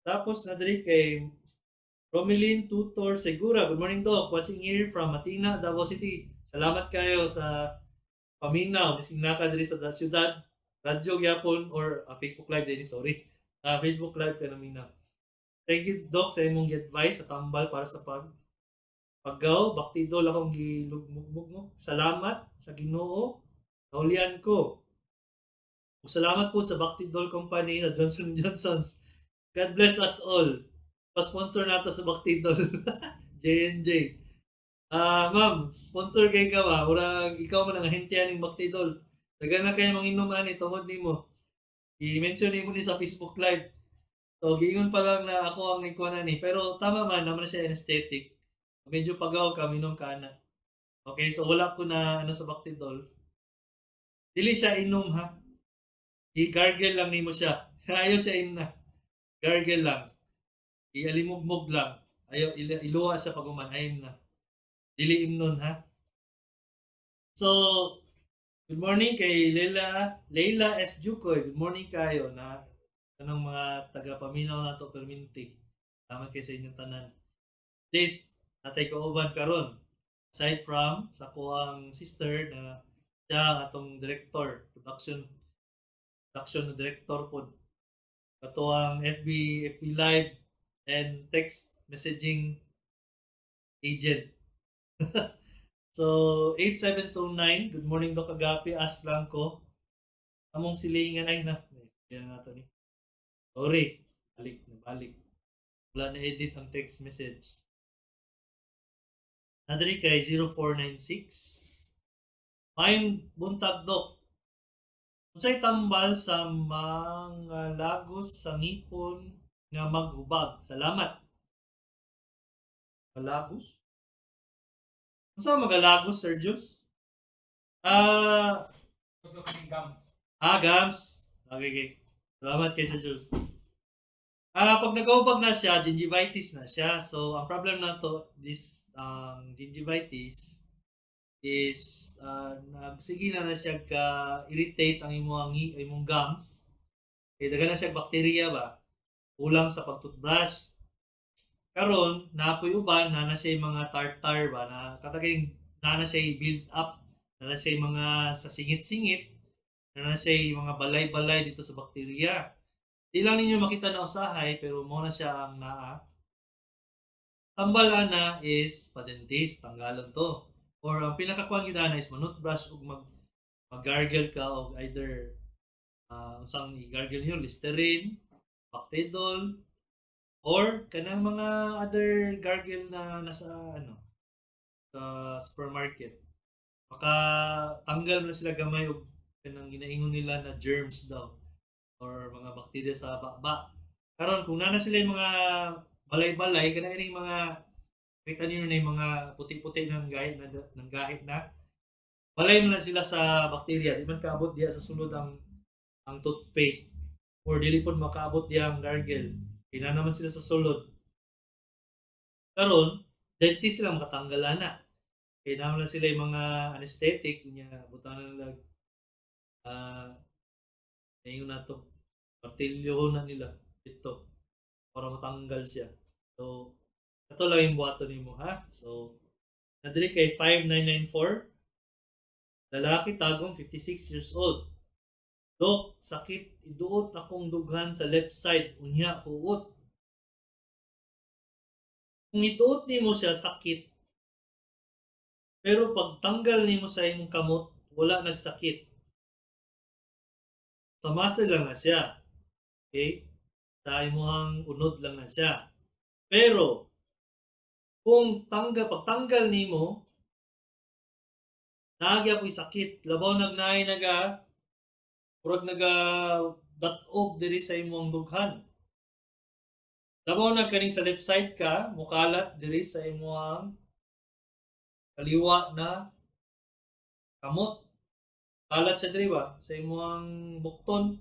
Tapos na diri kay Romeline Tutor Segura. Good morning, Doc. Watching here from Matina, Davao City. Salamat kayo sa paminaw. Bising naka diri sa siyudad. Radyo gyapon or Facebook Live din, sorry. Facebook Live ka naminaw. Thank you, Doc, sa imong advice sa tambal para sa paggaw. Baktidol akong gilugmugmug mo. Salamat sa Ginoo. Naulian ko. Ug salamat po sa Baktidol Company sa Johnson Johnson's. God bless us all. Pa-sponsor nato sa Baktidol. J&J. Ma'am, sponsor kay ka ba? Murag ikaw man ang ahente aning Baktidol. Dagan na kayo manginom ani tungod nimo. I-mention nimo ni sa Facebook Live. So giingon pa lang na ako ang nikuha na ni. Pero tama man naman siya anesthetic. Medyo pagaw ka minom ka na. Okay, so wala ko na ano sa Baktidol. Dili siya inom ha. I-gargle lang nimo siya. Ayaw siya inom na. Gargle lang. Ialimugmog lang. Ayaw iluwa siya pag uman. Ayaw na. Dili imnon ha. So, good morning kay Leila, Leila S. Jukoy. Good morning kayo na kanang mga taga-paminaw nato perminti. Salamat kay sa inyong tanan. This, natay kauban karon. Aside from sa kuang sister na siya ang atong director, production na director pod. Kato ang FB Live and text messaging agent. So, 8729, good morning, Doc Agapi, ask lang ko. Among silingan ay na. Yan na to ni. Sorry, balik na balik. Wala na edit ang text message. Nadiri kay 0496. Maayong buntag, Dok. Unsay tambal sa mga lagos sa ngipon nga maghubag? Salamat. Malagos? Unsa magalagos, Sir Jules? Ah, Gums. Ah, gums. Okay. Salamat kay Sir Jules. Pag nagahubag na siya, gingivitis na siya. So, ang problem na to, this gingivitis is nagsige na na siya ka-irritate ang imong gums. Kay daghan na siya bakterya ba? Kulang sa pag-toothbrush. Karon, napoy uban na na siya yung mga tartar ba na katagay na na siya build up, na na siya mga sa singit-singit, na na siya mga balay-balay dito sa bakterya. Di lang ninyo makita na usahay pero mo na siya ang naa. Tambal ana is pa-dentist, tanggalon to. Or ang pinakakuan gyud ana is manutbrush ug mag-gargle ka og either unsang i-gargle niyo, Listerine, Bactidol, or kanang mga other gargle na nasa ano sa supermarket. Maka tanggal na sila gamay og kanang ginaingon nila na germs daw or mga bakterya sa baba. Karon kung nana sila yung mga balay-balay kanang ining mga kita niyo na yung mga puti-puti ng gahit na balay mo na sila sa bakterya, di man kaabot diya sa sulod ang toothpaste or dili pod makaabot diya ang gargle. Kaya naman sila sa sulod. Karon, dentist sila makatanggal na. Kaya naman lang sila yung mga anesthetic niya, butan na nila ingon na to, martilyo na nila ito para matanggal siya. So, ito lang yung buhaton nimo ha. So, nadiri kay 5994, lalaki, Tagum, 56 years old. "Dok, sakit iduot akong dughan sa left side, unya huot." Kung ituot nimo siya, sakit. Pero pagtanggal nimo sa imong kamot, wala nagsakit. Sa muscle lang na siya. Okay? Sa imong unod lang na siya. Pero kung pagtanggal nimo, naagya po'y sakit. Labaw nagnaay naga murag naga dat-og diri sa imong dughan. Labaw na kaning sa left side ka, mukalat diri sa imong kaliwa na kamot. Kalat siya diri ba sa imong bukton,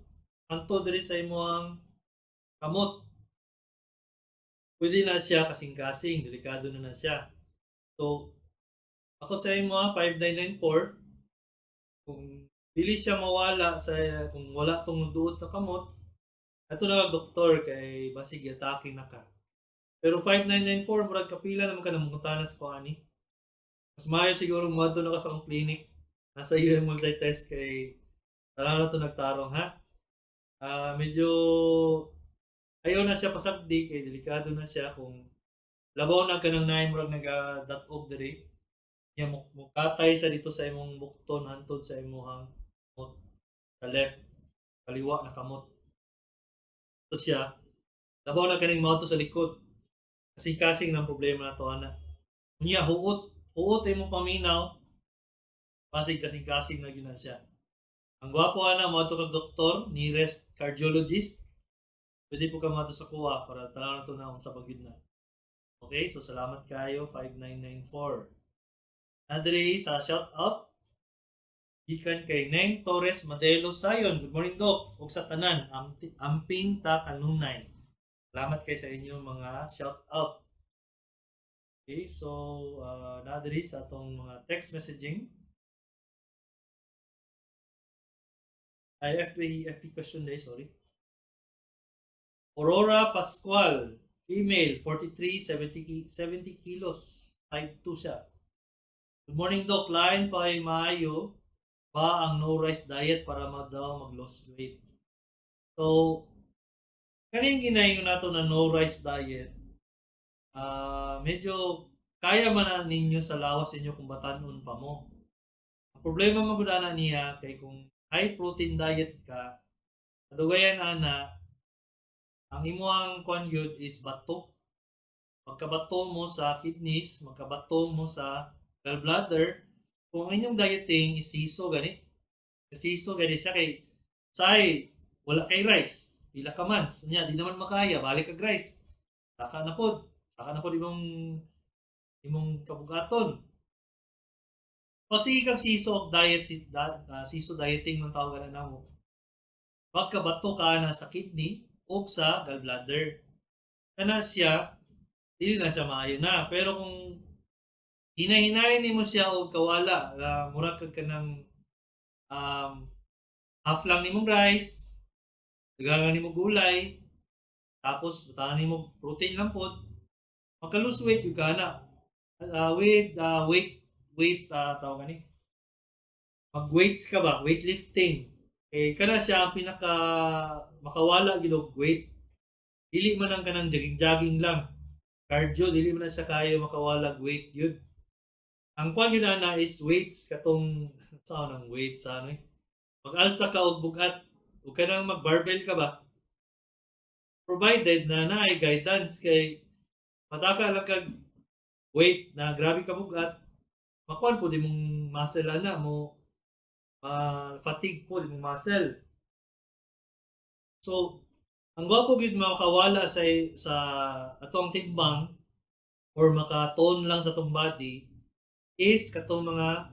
anto diri sa imong kamot. Pwede na siya kasing-kasing, delikado na na siya. So, ako sa imo 5994, kung dili siya mawala sa kung wala tong duot sa kamot, ato na kag doktor kay basig atake na ka. Pero 5994, murag kapila naman ka na mangutana sa kuani. Mas maayo siguro moadto na ka sa akong clinic. Nasa iyo yung multi-test kay tara na to nagtarong ha. Medyo ayaw na siya pasagdi kay delikado na siya kung labaw na ka ng naay murag naga-dat-og diri. Nya mukatay sa dito sa imong bukton hantod sa imong kamot sa left kaliwa na kamot. Ito siya. Labaw na kaning mao sa likod. Kasing-kasing ng problema na to ana. Unya huot, huot imong paminaw. Pasig kasing-kasing na gyud na siya. Ang gwapo ana moadto kag doktor, nearest cardiologist. Pwede po ka moadto sa kuha para tanaw na to na unsa pa gyud na. Okay, so salamat kayo 5994. Adre sa shout out gikan kay Neng Torres Madelo Sayon. "Good morning, Doc, ug sa tanan, amping ta kanunay." Salamat kay sa inyong mga shout out. Okay, so nadiri sa atong mga text messaging. Ay, FB question day, sorry. Aurora Pascual, female, 43, 70 kilos, 5'2 siya. "Good morning, Doc. Lain pa ay maayo ba ang no rice diet para ma daw mag-lose weight?" So, kaning ginaingon nato na no rice diet, medyo kaya man na ninyo sa lawas ninyo kung batanon pa mo. Ang problema man ana niya kay kung high protein diet ka, kadugayan ana ang imuhang kuan gyud is bato. Magkabato mo sa kidneys, magkabato mo sa gallbladder. Kung ang inyong dieting is siso gani. Siso gani siya kay say wala kay rice, pila ka months nya di naman makaya, balik kag rice. Saka na pod, saka na pod imong kabugaton. Pag sige kag siso og diet, siso dieting man tawag na namo. Pagkabato ka na sa kidney o sa gallbladder. Kana siya, dili na siya maayo na. Pero kung hinay-hinayin nimo siya og kawala, murag kag kanang half lang nimong rice, daghan nimo gulay, tapos butangan nimo protein lang pod, maka lose weight gyud ka na. With weight tawag ani. Mag-weights ka ba? Weightlifting. Eh kana siya ang pinaka makawala gyud og weight. Dili man ang kanang jogging-jogging lang. Cardio dili man na siya kayo makawala og weight gyud. Ang kuan gyud ana is weights, katong sa nang weights sa ano eh. Mag-alsa ka og bugat ug kanang mag-barbell ka ba? Provided na naay guidance kay mataka lang kag weight na grabe ka bugat, makuan po di mong muscle ana mo, fatigue po di mong muscle. So, ang gwapo gyud makawala sa atong timbang or maka-tone lang sa atong body is katong mga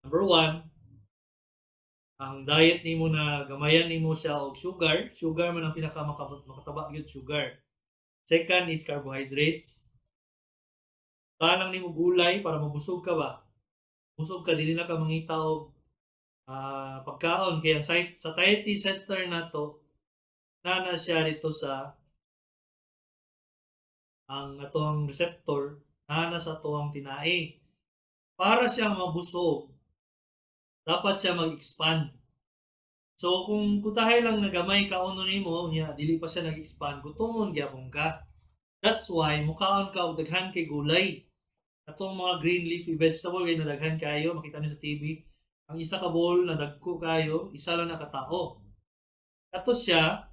number one, ang diet nimo na gamayan nimo siya og sugar. Sugar man ang pinaka makataba gyud, sugar. Second is carbohydrates. Tanang nimo gulay para mabusog ka ba? Busog ka, dili na ka mangita og pagkaon kay ang satiety center nato na siya dito sa ang atong receptor na sa atuang tinai. Para siya mabusog, dapat siya mag-expand. So kung kutahay lang nagamay kaonon nimo nya dili pa siya nag-expand, gutomon gyapon ka. That's why mukaon ka og daghan kay gulay. Atong mga green leafy vegetable kay nadaghan kayo, makita niyo sa TV. Ang isa ka bowl na dagko kayo, isa lang na katao. Ato siya,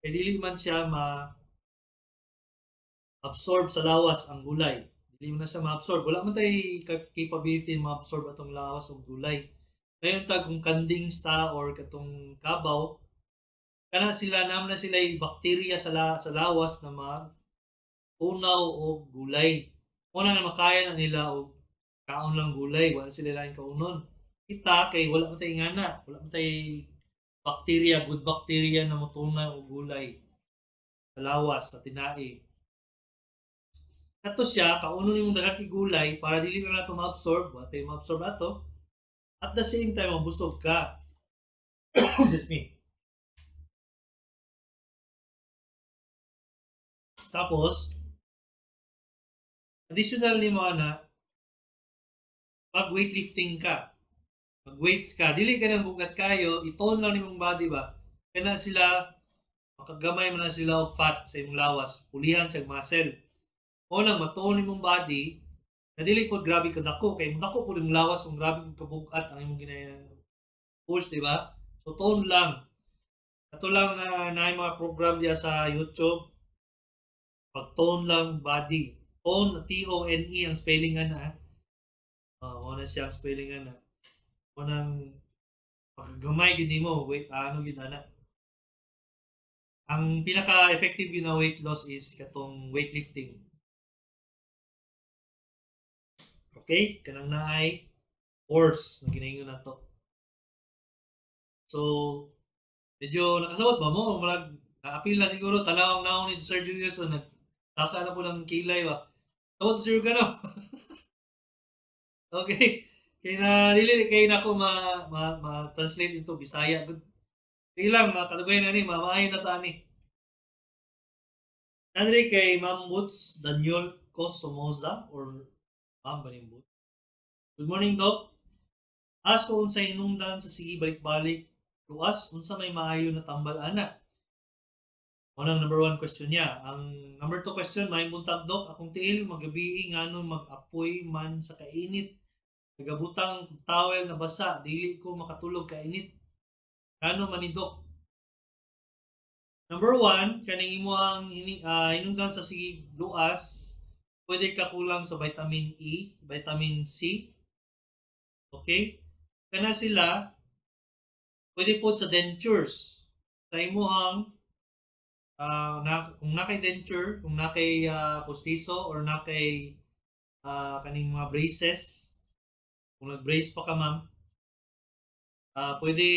kay dili man siya ma absorb sa lawas ang gulay. Dili man na siya ma-absorb. Wala man tay capability ma-absorb atong lawas og gulay. Ngayon ta kung kanding sta or katong kabaw, kana sila naman na sila bakterya sa lawas na mag tunaw og gulay. Una na makaya na nila og kaon lang gulay, wala sila laing kaunon. Kita kay wala man tay ngana, wala man tay bakterya, good bacteria na motunaw og gulay sa lawas, sa tinai. Kato siya, kaunon nimong daghan kay gulay para dili na nato ma-absorb, wala tay ma-absorb ato. At the same time, mabusog ka. Excuse me. Tapos, additional nimo ana, pag weightlifting ka, pag weights ka, dili ka nang bugat kayo, i-tone lang nimong body ba? Kana sila, makagamay man na sila og fat sa imong lawas, pulihan sa muscle. O nang matone nimong body, na dili po grabe ka dako, kay dako po imong lawas kung grabe kong kabugat ang imong gina-push, di ba? So tone lang. Ato lang na mga program diya sa YouTube. Pag tone lang body. Tone, T-O-N-E ang spelling ana. Mo na siya ang spelling ana. Mo nang paggamay gyud nimo, wait, ano gyud ana. Ang pinaka-effective gyud na weight loss is katong weightlifting. Okay, kanang naay force na ginaingon nato. So, medyo nakasabot ba mo? Murag na-appeal na siguro tanawang naong ni Sir Julius o nagtaka na po ng kilay ba. Sabot sir ka no? Okay. Kay na dili kay nako ma translate into Bisaya gud. Sige lang, mga kalugay na ni, mamaayo na ta ani. Andre kay Ma'am Boots Daniel Cosomoza or Ma'am ba ning Boots? Good morning, Doc. Ask ko unsa hinungdan sa sige balik-balik luas, unsa may maayo na tambal ana? Unang number one question niya. Ang number two question, may buntag, Doc, akong tiil magabi ngano mag-apoy man sa kainit. Nagabutang towel na basa, dili ko makatulog kainit. Ngano man ni, Doc? Number one, kaning imo ang hinungdan sa sige luas, pwede ka kulang sa vitamin E, vitamin C. Okay? Kana sila, pwede po sa dentures. Sa imuhang na, kung nakay denture, kung nakay postiso or nakay kaning mga braces, kung nag-brace pa ka, ma'am, pwede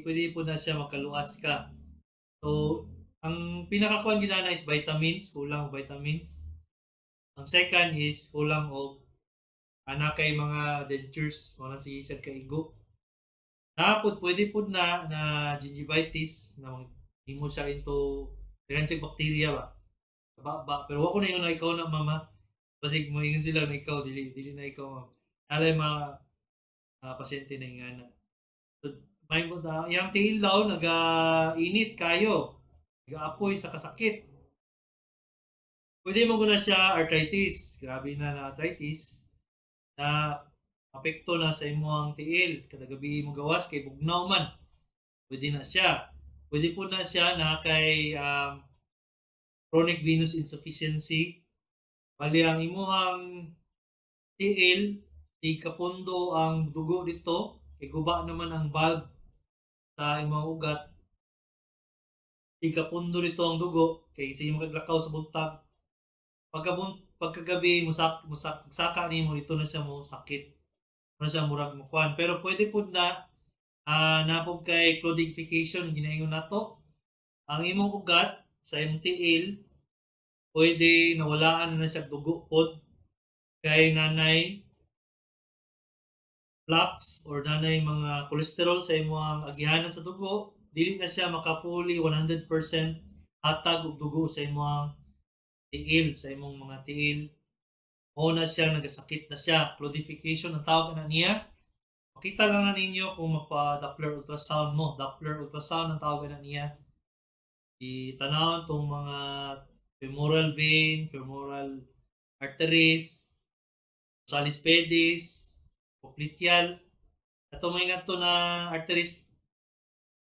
pwede po na siya makaluas ka. So, ang pinakakuan gid ana is vitamins, kulang og vitamins. Ang second is kulang og ana kay mga dentures, wala sige siya kaigo. Napod pwede pud na na gingivitis na himo siya into daghan siya bacteria ba. Ba, ba pero wa ko na ingon na ikaw na, mama. Basig mo ingon sila na ikaw, dili dili na ikaw, ma'am. Alay mga pasyente na ingana. So, may mo yang tiil daw naga-init kayo. Nagaapoy sa kasakit. Pwede mo na siya arthritis. Grabe na na arthritis na apekto na sa imong tiil. Kada gabi mo gawas kay bugnaw man. Pwede na siya. Pwede po na siya na kay chronic venous insufficiency. Bali ang imuhang tiil, di kapundo ang dugo dito, kay guba naman ang valve sa imong ugat. Di kapundo dito ang dugo, kay sige mo kaglakaw sa buntag. Pagkagabi musak musak saka nimo ito na siya mo sakit. Mo na siya murag mo kuan. Pero pwede pud na napog kay claudification ginaingon nato. Ang imong ugat sa imong tiil pwede nawalaan na siya dugo pod kay nanay plaques or nanay mga cholesterol sa imong agihanan sa dugo, dili na siya makapuli 100% hatag og dugo sa imong tiil, sa imong mga tiil. Mao na siya nagasakit na siya. Claudification ang tawag na niya. Makita lang na ninyo kung magpa-Doppler ultrasound mo. Doppler ultrasound ang tawag na niya. Itanaw tong mga femoral vein, femoral arteries, dorsalis pedis, popliteal. Ato mo ingat to na arteries,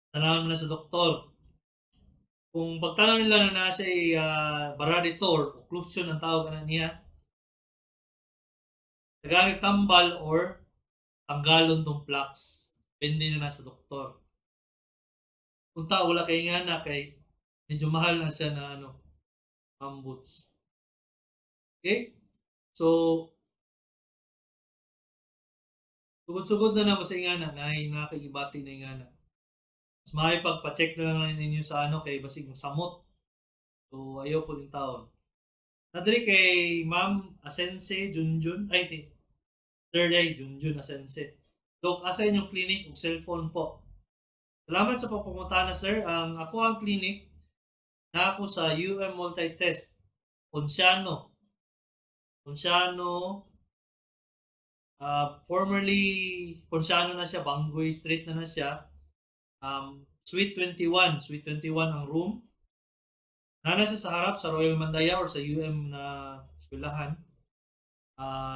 tanawon mo na sa doktor. Kung pagtanaw nila na nasa bara dito or occlusion ang tawag na niya, tagamit tambal or tanggalon tong plaques. Depende na sa doktor. Kung ta wala kay nga na kay medyo mahal na siya na ano, boots. Okay? So, sugod-sugod na na mo sa ingana, na nakikibati na ingana. Mas maayo pagpa-check na lang ninyo sa ano kay basig mo samot. So ayaw po din taon. Nadiri kay Ma'am Asense Junjun, ay ti Sir Day Junjun Asense. Dok, asa inyong clinic ug cellphone po? Salamat sa pagpumunta na, sir. Ang ako ang clinic na ako sa UM Multitest Ponciano. Ponciano, formerly Ponciano na siya, Bangoy Street na na siya. Suite 21, Suite 21 ang room. Nana siya sa harap sa Royal Mandaya or sa UM na eskwelahan.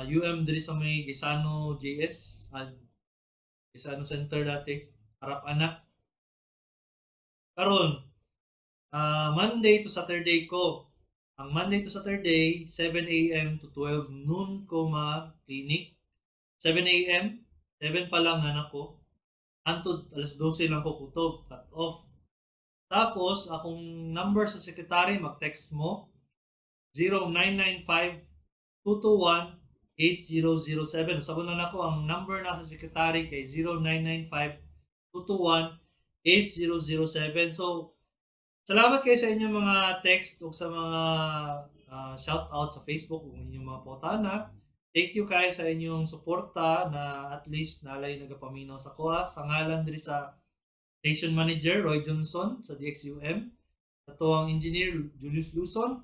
UM diri sa may Gaisano JS, Gaisano Center dati, harap ana. Karon, Monday to Saturday ko. Ang Monday to Saturday, 7 a.m. to 12 noon ko ma-clinic. 7 a.m., 7 pa lang anak ko. Antod alas 12 lang ko kutob, cut off. Tapos, akong number sa secretary, mag-text mo, 0995-221-8007. Sabon lang ako, ang number na sa secretary kay 0995-221-8007. So, salamat kayo sa inyong mga text o sa mga shout-out sa Facebook ug inyong mga potana. Thank you kayo sa inyong suporta na at least nalay nagapaminaw sa kuha. Sa ngalan diri sa Station Manager Roy Johnson sa DXUM, ato ang Engineer Julius Luzon,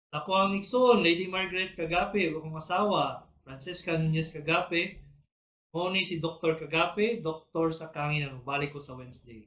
ako ang igsoon, Lady Margaret Cagape, ug akong asawa, Francesca Nunez Cagape, mao ni si Dr. Cagape, doktor sa kangin, ang balik ko sa Wednesday.